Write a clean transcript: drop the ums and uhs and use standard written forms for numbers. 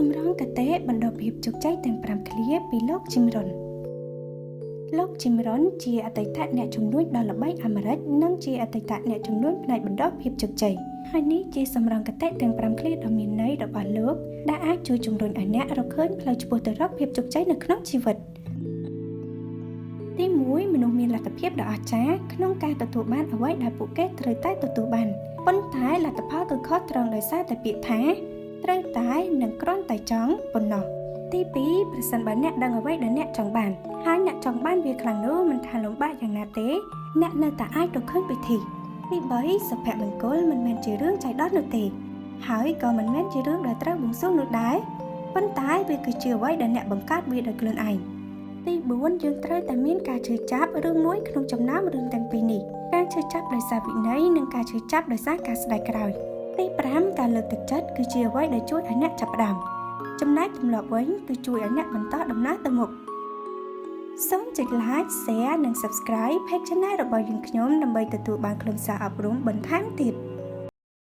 សម្រងគតិបណ្ដុះភាពជោគជ័យទាំង5ឃ្លាពីលោកជីមរុនលោកជីមរុនជាអតីតអ្នកជំនួញដ៏ល្បីអាមេរិកនិងជាអតីតអ្នកជំនួញផ្នែកបណ្ដុះភាពជោគជ័យហើយនេះជាសម្រងគតិទាំង5ឃ្លាដ៏មានន័យរបស់លោកដែលអាចជួយជំរុញឲ្យអ្នករកឃើញផ្លូវឆ្ពោះទៅរកភាពជោគជ័យនៅក្នុងជីវិតទី1មនុស្សមានលទ្ធភាពដ៏អស្ចារ្យក្នុងការទទួលបានអ្វីដែលពួកគេត្រូវតែទទួលបានប៉ុន្តែលទ្ធផលគឺខុសត្រង់ដោយសារតែពាក្យថាត្រូវតែនិងគ្រាន់តែចង់ប៉ុណ្ណោះទី2ប្រសិនបើអ្នកដឹងអ្វីដែលអ្នកចង់បានហើយអ្នកចង់បានវាខ្លាំងនោះមិនថាលំបាកយ៉ាងណាទេអ្នកនៅតែអាចរកឃើញវិធីទី3សុភមង្គលមិនមែនជារឿងចៃដន្យនោះទេហើយក៏មិនមែនជារឿងដែលត្រូវបួងសួងនោះដែរប៉ុន្តែវាគឺជាអ្វីដែលអ្នកបង្កើតវាដោយខ្លួនឯងទី4យើងត្រូវតែមានការឈឺចាប់រឿងមួយក្នុងចំណោមរឿងទាំងពីរនេះការឈឺចាប់ដោយសារវិន័យនិងការឈឺចាប់ដោយសារការស្ដាយក្រោយទី5ការលើកទឹកចិត្តគឺជាអ្វីដែលជួយឲ្យអ្នកចាប់ផ្ដើមចំណែកទម្លាប់វិញគឺជួយឲ្យអ្នកបន្តដំណើរទៅមុខសូមចុច Like, Share និង Subscribe Page Channel របស់យើងខ្ញុំដើម្បីទទួលបានខ្លឹមសារអប់រំបន្ថែមទៀត។